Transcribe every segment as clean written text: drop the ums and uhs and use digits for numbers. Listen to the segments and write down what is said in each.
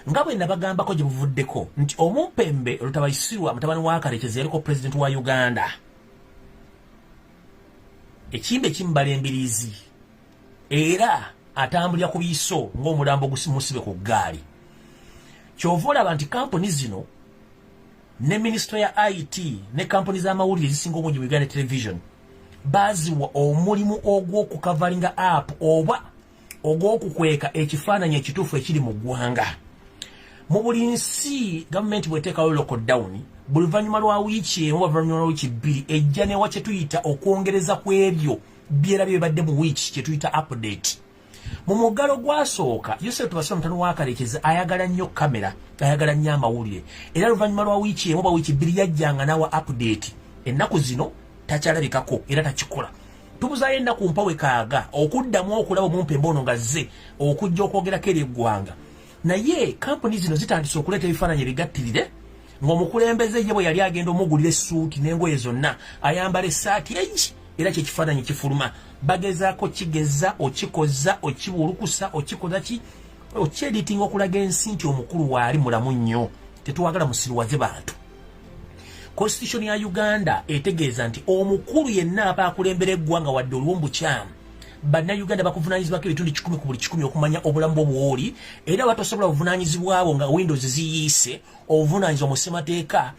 Nga bwe nabagambako gye buvuddeko nti omumpembe Lutabayisirwa mutabani wa Kalekezi yaliko pulezidenti wa Uganda, ekimbe kimubala embiriizi era atambulira ku biiso ng'omulambo gusimusibe ku ggaali. Kyova olaba nti kampuni zino ne minisitule ya IT ne kampuni z'amawulire ezisinga obungi mu Uganda Television baziwa omulimu ogw'okukavalinga app oba ogw'okukweka ekifaananyi ekituufu ekiri mu ggwanga. Mu buli nsi gavumenti bw'eteekawo lockdown, buli luvannyuma lwa wiiki emu oba luvannyuma lwa wiiki 2 ejja newa kye tuyita okwongereza ku ebyo byerabye bibadde mu wiiki, kye tuyita update. Mu muggalo gwasooka, Yosef Tubasira mutano wa Kalekezi ayagala nnyo kamera, ayagala nnyo amawulire, era luvannyuma lwa wiiki emu oba wiiki 2 yajjanga n'awa update. Ennaku zino takyalabikako era takikola. Tubuzaayo ennaku mpawe kaaga okuddamu okulaba omumpembe ono nga zze okujja okwogerako eri eggwanga. Naye kampuni zino zitandise okuleeta ebifaananyi ebigattirire ng'omukulembeze ye bwe yali agenda omugulira essuuti n'engoye zonna ayambala essaati egi, era kyekifaananyi kifuluma. Bagezaako kigeza okikoza, okibuulukusa, okikoza ki, okyeditinga okulaga ensi nti omukulu waali mulamu nnyo. Tetwagala musiruwaze bantu. Constitution ya Uganda etegeeza nti omukulu yenna aba akulembera eggwanga wadde oliwo mu bukyamu, bannayuganda bakuvunaanyizibwako ebitundu 100 ku buli 100 okumanya obulamu bwo bw'oli, era batosobola buvunaanyizibwabwo nga Windows ziyiise obuvunaanyizibwa mu ssemateeka.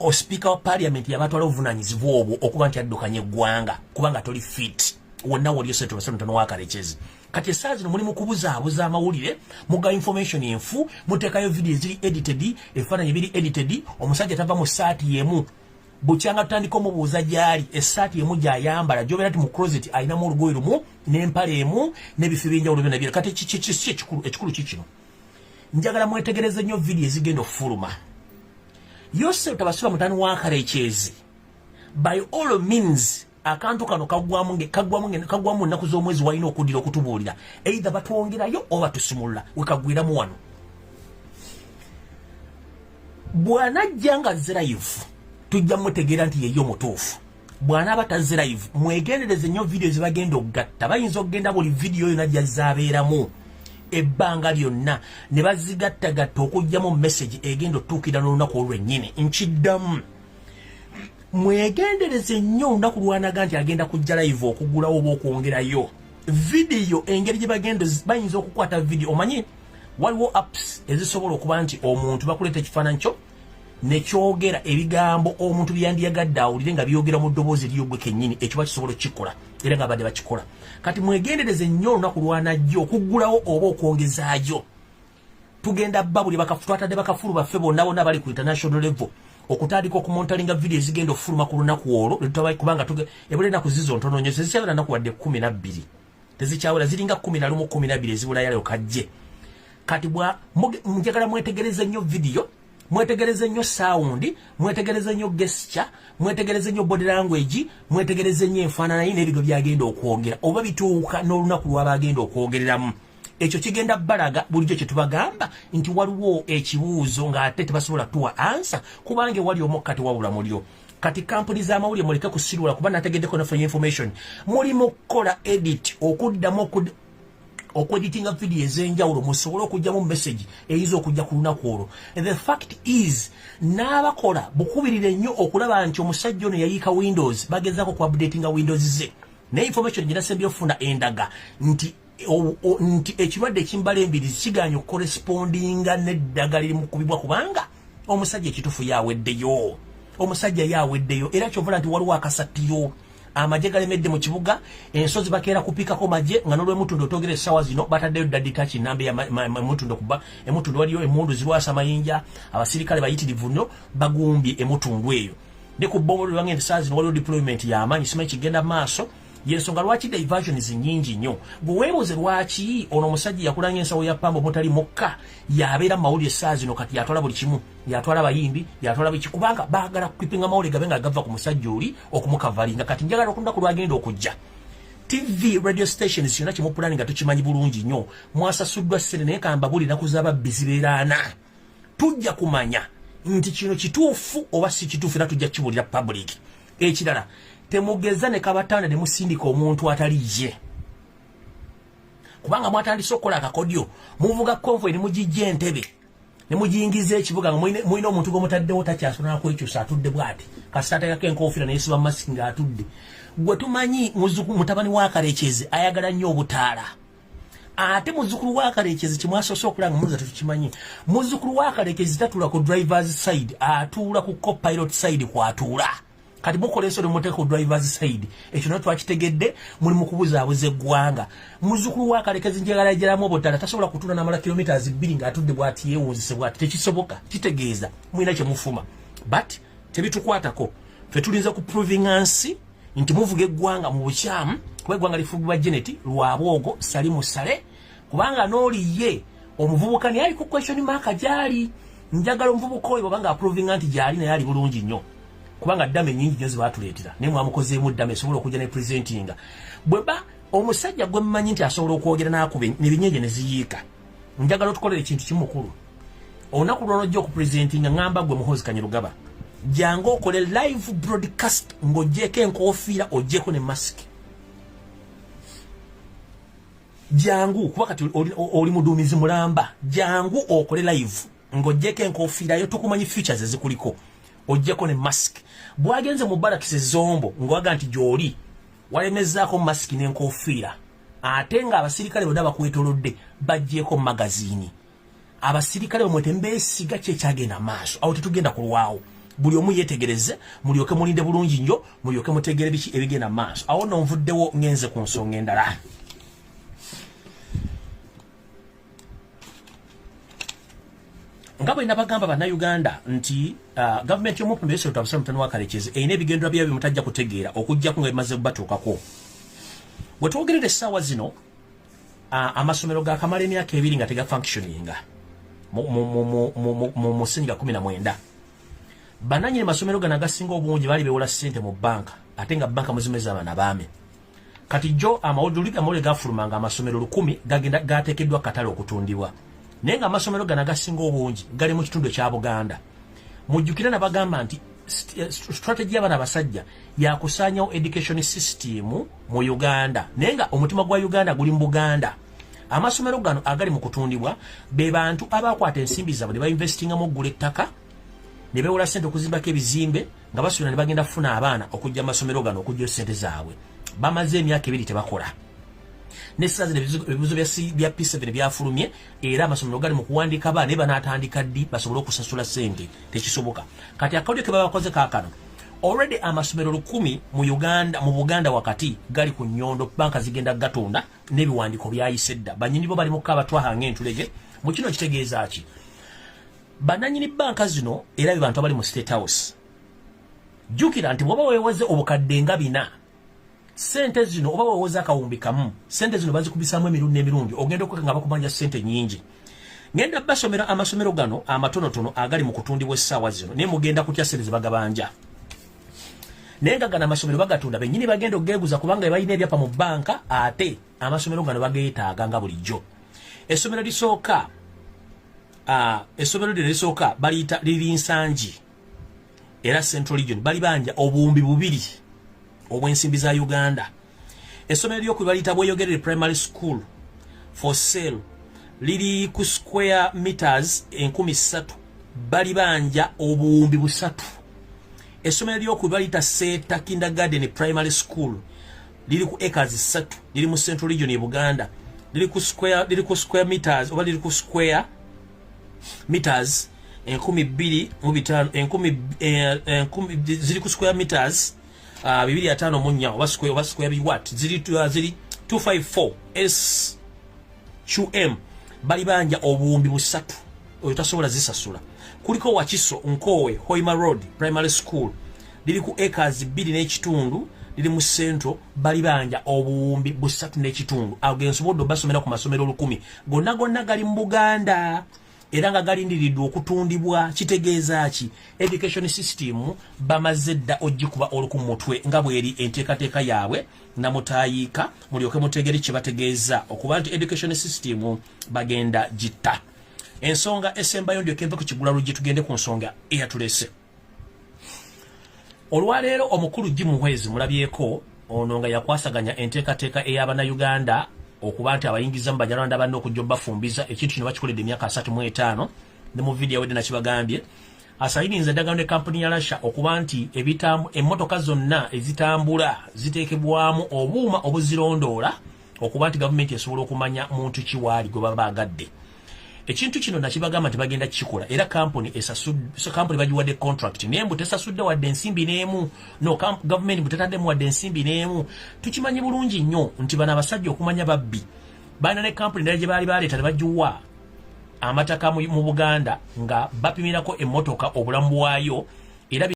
Osipiika wa parliament yabatwala obuvunaanyizibwa obwo okuba nti addukanya eggwanga kubanga toli fit wonna woli. Osetobasanotono wa Kalekezi, kati essaawa zino muli mu kubuzaabuza amawulire, muga information enfu, muteekayo video eziri edited, ebifaananyi biri edited. Omusajja tava mu saati yemu bukyanga tutandika omubuuza gy'ali, essaati emu gy'ayambala gy'obeera nti mu closet alinamu olugoye lumu n'empale emu n'ebifo ebyenjawulo byonna byera. Kati kiki ekikulu? Ekikulu kikino: njagala mwetegereze nnyo video ezigenda okufuluma. Yosef Tabasula mutani wa Karekyezi, by all means akantu kano kagwamu nnaku z'omwezi walina okuddira okutubuulira, either batwongerayo oba tusumulula wekagwiramu wano. Bw'anajja nga azze live, tujja mutegeera nti yeye omutuufu. Bw'anaaba tazze live, mwegendereze nnyo vidiyo zebagenda okugatta. Bayinza okugenda buli vidiyo yonna gyazaabeeramu ebbanga lyonna ne bazigattagatta okugyamu message egenda otuukira n'olunaku olwennyini. Nkiddamu, mwegendereze nnyo olunaku lwanaga nti agenda kujja live okugulawo oba okwongerayo vidiyo, engeri gye bagenda bayinza okukwata vidiyo. Omanyi waliwo apps ezisobola okuba nti omuntu bakuleeta ekifaananyi kyo nekyogera ebigambo omuntu byandiyagadde awulire nga byogera mu ddoboozi eryogwe kennyini. Ekyo bakisobola okukikola era nga badde bakikola. Kati mwegendereze nnyo olunaku lwanajjo okuggulawo oba okwongezaayo. Tugenda bba buli twatadde bakafulu baffe bonna bonna bali ku international level okutandika okumonitoringa vidiyo ezigenda okufuluma ku lunaku olwo, kubanga ebula ennaku zizo ntono nnyo, tezikyawera naku wadde 12, tezikyawera, ziringa 11, 12 ezibulayo kajje. Kati bwa njagala mwetegereze nnyo vidiyo, mwetegereze nnyo sound, mwetegereze nnyo gesture, mwetegereze nnyo body language, mwetegereze nnyo enfaanana ye n'ebigo byagenda okwogera oba bituuka n'olunaku lwaba agenda okwogereramu. Ekyo kigenda balaga bulijjo kye tubagamba nti waliwo ekibuuzo ng'ate tebasobola tuwa answer, kubanga ewali omukka tewabula muliro. Kati kampuni z'amawulire muleke kusirula, kuba nategeddeko naffe information muli mu kukola edit, okuddamu okweditinga vidiyo ez'enjawulo musobole okugyamu message eyinza okujja ku lunaku olwo. The fact is, n'abakola bukubirire nnyo okulaba nti omusajja ono yayiika Windows, bagezaako ku updatinga Windows ze, naye information gye nasembye ofuna endaga nti ekirwadde ekimbala embirizi kiganye okukorespondinga n'eddagala eri mukubibwa, kubanga omusajja ekituufu yaweddeyo, omusajja yaweddeyo. Era kyovula nti waliwo akasattiyo, amagye galemedde mu kibuga, ensozi bakeera kupikako magye nga n'olwemutundu otwogera essaawa zino bataddeyo dda detach namba emutundu, kuba emutundu waliyo emundu zirwasa amayinja, abasirikale bayitirivu nnyo bagumbye emutundu eyo ne ku bbomo lwange. Essaawa zino waliwo deployment y'amaanyi, simanyi kigenda maaso. Yensonga lwaki diversions nyingi nnyo. Gwe weebuuze lwaki ono omusajja yakulanga ensawo ya pamba omutali mukka yabeera mu mawulire essaawa zino. Kati yatwala buli kimu, yatwala abayimbi, yatwala biki, kubanga baagala kukipinga mawulire gabe nga gava ku musajja oli okumukavalinga. Kati njagala okulunaku lwagenda okujja, TV, radio stations yonna kyemupulani nga tukimanyi bulungi nnyo mwasasuddwa ssente, naye kamba buli naku z'ababbi zibeera ana. Tujja kumanya nti kino kituufu oba si kituufu, era tujja kibulira public. Ekirala, temugeza ne kabatanda ne musindika omuntu atali ye, kubanga mwatandise okukola akakodyo, muvuga convoy ne mugijja Entebe. Ne mugiyingiza ekibuga nga mulina omuntu gw'omutaddewo takyasobola kwekyusa, atudde bw'ati, kasita ateekako enkofiira neyesiba masiki ng'atudde. Gwe tumanyi mutabani wa Karekezi ayagala nnyo obutaala. Ate muzzukulu wa Karekezi kimwasoose okulanga muza tetukimanyi. Muzzukulu wa Karekezi tatuula ku drivers side, atuula ku copilot side kwatuula. Kati mukola ensobi muteeka ku drivers side, ekyo nayo twakitegedde, muli mu kubuzaabuza eggwanga. Muzzukulu wa Kalekezi njagala geramu obutala tasobola kutuula namala kilometers 2 ng'atudde bw'ati, yeewunzise bw'ati, tekisoboka. Kitegeeza mulina kye mufuma, but tebitukwatako. Ffe tulinza ku provinga nsi nti muvuga eggwanga mu bukyamu, kuba eggwanga lifugibwa Janet Lwabwogo Salimu Sale, kubanga n'oli ye omuvubuka naye ali ku question mark gy'ali. Njagala omuvubuka oyo bw'aba nga aprovinga nti gy'ali, naye ali bulungi nnyo, kubanga ddame nnyingi nnyo zebatuleetera, naye mwamukozeemu ddame esobola okujja ne presentinga. Bwe ba omusajja gwe mmanyi nti asobola okwogera n'akuba nebinyenje ne ziyiika, njagala otukolera ekintu kimukulu. Olunaku lwonojja okupresentinga, ŋŋamba gwe Muhoozi Kanyerugaba, jangu okole live broadcast ng'oggyeko enkofiira, oggyeko ne masiki. Jangu, kuba kati oli muduumizi mulamba. Jangu okole live ng'oggyeko enkofiira yo, tukumanyi features ezikuliko, oggyeko ne mask. Bwagenze mu barracks ezombo ng'owaga nti gy'oli walemezaako masiki n'enkofiira, ate ng'abasirikale bonna bakwetolodde baggyeko magazini. Abasirikale bamwe tembeesiga. Ki ekyagenda maaso awo tetugenda kulwawo. Buli omu yeetegereze, mulyoke mulinde bulungi nnyo, mulyoke mutegere biki ebigenda maaso awo. Nno nvuddewo ngenze ku nsonga endala. Nga bwe nabagamba Bannayuganda nti gavumenti y'omupimbi Yosef Abusalomu Mutano wa Kalekezi erina ebigendera byayo byemutajja kutegeera okuggyako nga bimaze batuukako. Bwe twogerera essaawa zino, amasomero gakamala emyaka 2 nga tegafunctioninga mu senyiga 19. Bananyini masomero gano agasinga obungi baali bewola ssente mu banka, ate nga banka muzimeza abaana baame. Kati jo amawulire gafulumanga amasomero 1000 gagenda gateekeddwa katale okutundibwa, naye nga amasomero gano agasinga obungi gali mu kitundu ekya Buganda. Mujjukire nabagamba nti strategy y'abaana abasajja yakusaanyawo education system mu Uganda, naye nga omutima gwa Uganda guli mu Buganda. Amasomero gano agali mu kutundibwa be bantu abakwata ensimbi zaabwe ne bainvestingamu okugula ettaka, ne beewola ssente okuzimbako ebizimbe, nga basuubira ne bagenda kufuna abaana okujja mu masomero gano okuggyayo ssente zaabwe. Bamaze emyaka 2 tebakola. N'essaawa zino ebibuuzo bya P7 byafulumye, era amasomero gali mu kuwandiika abaana, naye banaatandika ddi basobole okusasula ssente? Tekisoboka. Kati akawulire ke babakoze kaakano, already amasomero 1000 mu Uganda, mu Buganda wakati, gali ku nnyondo, banka zigenda gatunda n'ebiwandiiko byayise dda. Bannyini bo bali mu kabatwaha ng'entulege. Mu kino kitegeeza ki? Bannannyini banka zino era be bantu abali mu State House. Jjukira nti bw'oba weewoze obukadde nga 400, ssente zino, oba weewoze 1000, ssente zino bazikubisaamu emirundi n'emirundi, ogenda okweka nga bakubanja ssente nnyingi. Ngenda basomera amasomero gano amatonotono agali mu kutundibwa essaawa zino, naye mugenda kutya ssente ze bagabanja. Naye nga gano amasomero bagatunda, bennyini bagenda okugeeguza, kubanga balina ebyapa mu banka, ate amasomero gano bageetaaga nga bulijjo. Essomero lisooka, essomero lino lisooka baliyita liri Nsangi, era Central Region, balibanja 2000 obw'ensimbi za Uganda. Essomero lyokubiri baliyita Bweyogerere Primary School, for sale, liri ku square meters 3000, balibanja 3000. Essomero lyokubiri baliyita Seeta Kindergarten Primary School, liri ku acres 3, liri mu Central Region e Buganda, liri ku square meters oba liri ku square meters 2500, enkumi ziri ku square meters 254 oba square what ziri 254 SQM, balibanja 3000. Oyo tasobola zisasula. Kuliko Wakiso Nkowe Hoima Road Primary School, liri ku acres 2.5, liri mu Central, balibanja 3500. Ago gensobodde obasomera ku masomero 1000 gonna gonna gali mu Buganda, era nga galindiriddwa okutundibwa. Kitegeeza ki? Education system bamaze dda ogikuba oluku mutwe, nga bweri enteekateeka yaabwe namutayiika. Mulyoke mutegere kye bategeeza okuba nti education system bagenda gitta. Ensonga esembayo, ndyoke nve ku kigula luggi, tugende ku nsonga eyatulese olwaleero. Omukulu Jim Muhwezi mulabyeko ono nga yakwasaganya enteekateeka ey'Abannayuganda okuba nti abayingiza mu Banyarwanda banne okujja obbafumbiza. Ekintu kino bakikoledde emyaka 35. Ne mu video wedde nakibagambye, asayininze endagaano ne kampuni ya Russia okuba nti emmotoka zonna ezitambula ziteekebwamu obuuma obuzirondoola, okuba nti gavumenti esobola okumanya muntu kiwaali gwe baba baagadde. Ekintu kino nakibagamba nti bagenda kukikola, era kampuni esasudde, kampuni bagiwadde contract, naye mbu tesasudde wadde ensimbi n'emu. No gavumenti mbu tetaddemu wadde ensimbi n'emu. Tukimanyi bulungi nnyo nti bano abasajja okumanya babbi, balina ne kampuni endala gye baali baleeta ne bagiwa amataka mu Buganda nga bapimirako emmotoka obulamu bwayo.